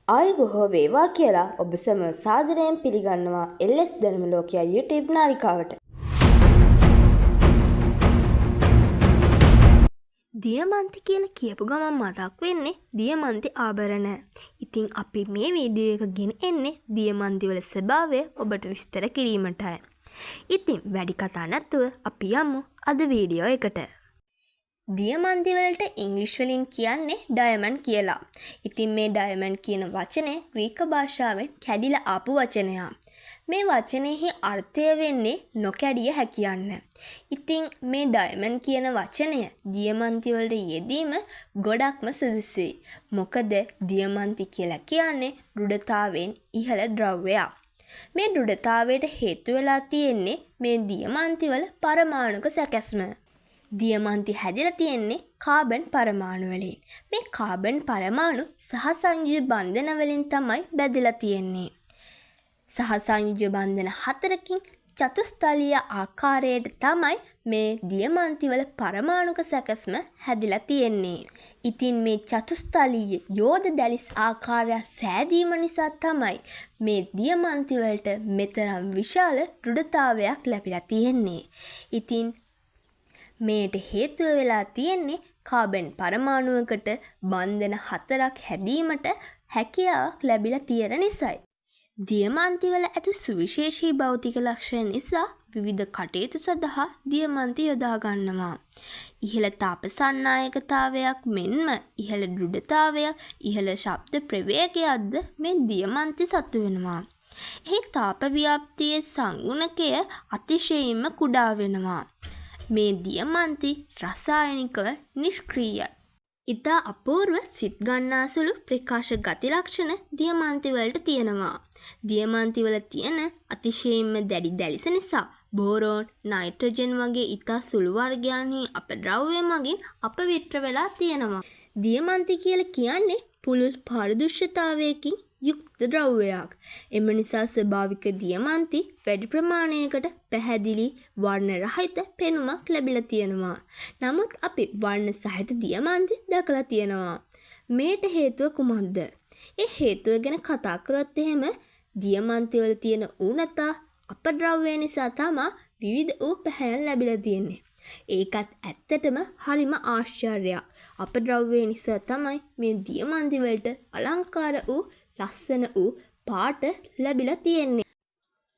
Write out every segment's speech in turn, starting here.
ආයුබෝවන් වේවා කියලා ඔබ සැම සාදරයෙන් පිළිගන්නවා එල්.එස්. දැනුම ලෝකයා YouTube නාලිකාවට. දියමන්ති කියලා කියපු ගමන් මතක් වෙන්නේ දියමන්ති ආභරණ. ඉතින් අපි මේ වීඩියෝ එක ගෙන එන්නේ දියමන්ති වල ස්වභාවය ඔබට විස්තර කිරීමටයි. ඉතින් වැඩි කතා නැතුව අපි යමු අද වීඩියෝ එකට. දියමන්ති වලට ඉංග්‍රීසි වලින් කියන්නේ ඩයමන්ඩ් කියලා. ඉතින් මේ ඩයමන්ඩ් කියන වචනය ග්‍රීක භාෂාවෙන් කැඩිලා ආපු වචනයක්. මේ වචනයෙහි අර්ථය වෙන්නේ නොකැඩිය හැකි යන්න. ඉතින් මේ ඩයමන්ඩ් කියන වචනය දියමන්ති වලට යෙදීම ගොඩක්ම සුදුසුයි. මොකද දියමන්ති කියලා කියන්නේ දෘಢතාවයෙන් ඉහළ ද්‍රව්‍යයක්. මේ දෘಢතාවයට හේතු වෙලා තියෙන්නේ මේ දියමන්ති වල පරමාණුක සැකැස්ම. දියමන්ති හැදිලා තියෙන්නේ කාබන් පරමාණු වලින්. මේ කාබන් පරමාණු සහසංයුජ බන්ධන වලින් තමයි බැඳිලා තියෙන්නේ. සහසංයුජ බන්ධන හතරකින් චතුස්තලීය ආකාරයට තමයි මේ දියමන්ති වල පරමාණුක සැකැස්ම හැදිලා තියෙන්නේ. ඉතින් මේ චතුස්තලීය යෝධ දැලිස් ආකාරයක් සෑදීම නිසා තමයි මේ දියමන්ති වලට මෙතරම් විශාල දෘಢතාවයක් ලැබිලා තියෙන්නේ. ඉතින් මේට හේතුව වෙලා තියෙන්නේ කාබන් පරමාණුවකට බන්ධන හතරක් හැදීමට හැකියාවක් ලැබිලා තියෙන නිසයි. දියමන්ති වල ඇති සුවිශේෂී භෞතික ලක්ෂණ නිසා විවිධ කටයුතු සඳහා දියමන්ති යොදා ගන්නවා. ඉහළ තාප සන්නායකතාවයක් මෙන්ම ඉහළ දෘಢතාවයක්, ඉහළ ශබ්ද ප්‍රවේගයක්ද මේ දියමන්ති සතු වෙනවා. එහි තාප ව්‍යාප්තියේ සංගුණකය අතිශයින්ම කුඩා වෙනවා. මේ දියමන්ති රසායනිකව නිෂ්ක්‍රීයයි. ඉතා අපූර්ව සිත් ගන්නා සුළු ප්‍රකාශ ගති ලක්ෂණ දියමන්ති වලට තියෙනවා. දියමන්ති වල තියෙන අතිශයින්ම දැඩි දැලිස නිසා බෝරෝන්, නයිට්‍රජන් වගේ ඉතා සුළු වර්ගයන්හි අපද්‍රව්‍ය මගින් අපවිත්‍ර වෙලා තියෙනවා. දියමන්ති කියලා කියන්නේ පුළුල් පාරදෘශ්‍යතාවයකින් යුක්ත ද්‍රව්‍යයක්. එම නිසා ස්වභාවික දියමන්ති වැඩි ප්‍රමාණයකට පැහැදිලි වර්ණ රහිත පෙනුමක් ලැබිලා තියෙනවා. නමුත් අපි වර්ණ සහිත දියමන්ති දැකලා තියෙනවා. මේට හේතුව කුමක්ද? ඒ හේතුව ගැන කතා කරොත් එහෙම දියමන්ති වල තියෙන ඌනතා අපද්‍රව්‍ය නිසා තමා විවිධ වූ පැහැයන් ලැබිලා තියෙන්නේ. ඒකත් ඇත්තටම හරිම ආශ්චර්යයක්. අපද්‍රව්‍ය නිසා තමයි මේ දියමන්ති වලට අලංකාර වූ ලස්සන වූ පාට ලැබිලා තියෙන්නේ.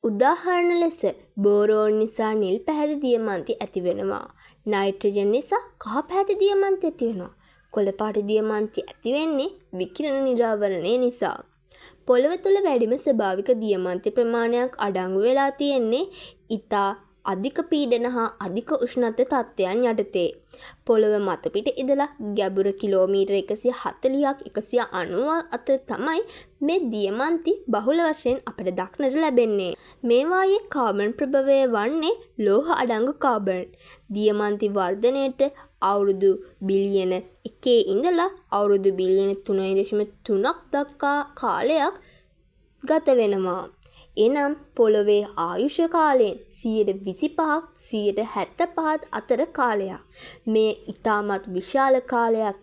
උදාහරණ ලෙස බෝරෝන් නිසා නිල් පැහැති දියමන්ති ඇති වෙනවා. නයිට්‍රජන් නිසා කහ පැහැති දියමන්ති ඇති වෙනවා. කොළ පාට දියමන්ති ඇති වෙන්නේ විකිරණ නිරාවරණය නිසා. පොළව තුළ වැඩිම ස්වභාවික දියමන්ති ප්‍රමාණයක් අඩංගු වෙලා තියෙන්නේ ඉතා අධික පීඩන හා අධික උෂ්ණත්ව තත්ත්වයන් යටතේ. පොළව මතුපිට ඉඳලා ගැඹුර කිලෝමීටර් 140ක් 190ක් අතර තමයි මේ දියමන්ති බහුල වශයෙන් අපට දක්නට ලැබෙන්නේ. මේවායේ කාබන් ප්‍රභවය වන්නේ ලෝහ අඩංගු කාබන්. දියමන්ති වර්ධනයට අවුරුදු බිලියන එකේ ඉඳලා අවුරුදු බිලියන 3.3ක් දක්වා කාලයක් ගත වෙනවා. එනම් පොළොවේ ආයුෂ කාලයෙන් 25%ක් 75%ක් අතර කාලයක්. මෙය ඉතාමත් විශාල කාලයක්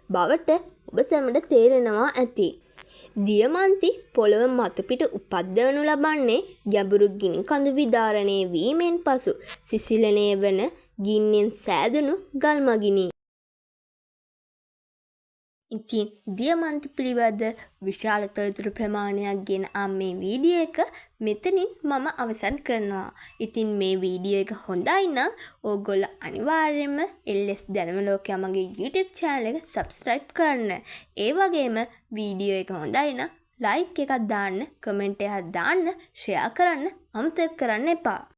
බවට ඔබ සැමට තේරෙනවා ඇති. දියමන්ති පොළොව මතුපිට උපද්දවනු ලබන්නේ ගැඹුරු ගිනි කඳු විදාරණය වීමෙන් පසු සිසිලනය වන ගින්නෙන් සෑදුණු ගල් මගිනි. ඉතින් දියමන්ති පිළිබඳ විශාල තොරතුරු ප්‍රමාණයක් ගෙන ආ මේ වීඩියෝ එක මෙතනින් මම අවසන් කරනවා. ඉතින් මේ වීඩියෝ එක හොඳයි නම් ඕගොල්ලෝ අනිවාර්යයෙන්ම එල්.එස්. දැනුම ලෝකයා මගේ YouTube channel එක subscribe කරන්න. ඒ වගේම වීඩියෝ එක හොඳයි නම් ලයික් එකක් දාන්න, කමෙන්ට් එකක් දාන්න, ෂෙයා කරන්න අමතක කරන්න එපා.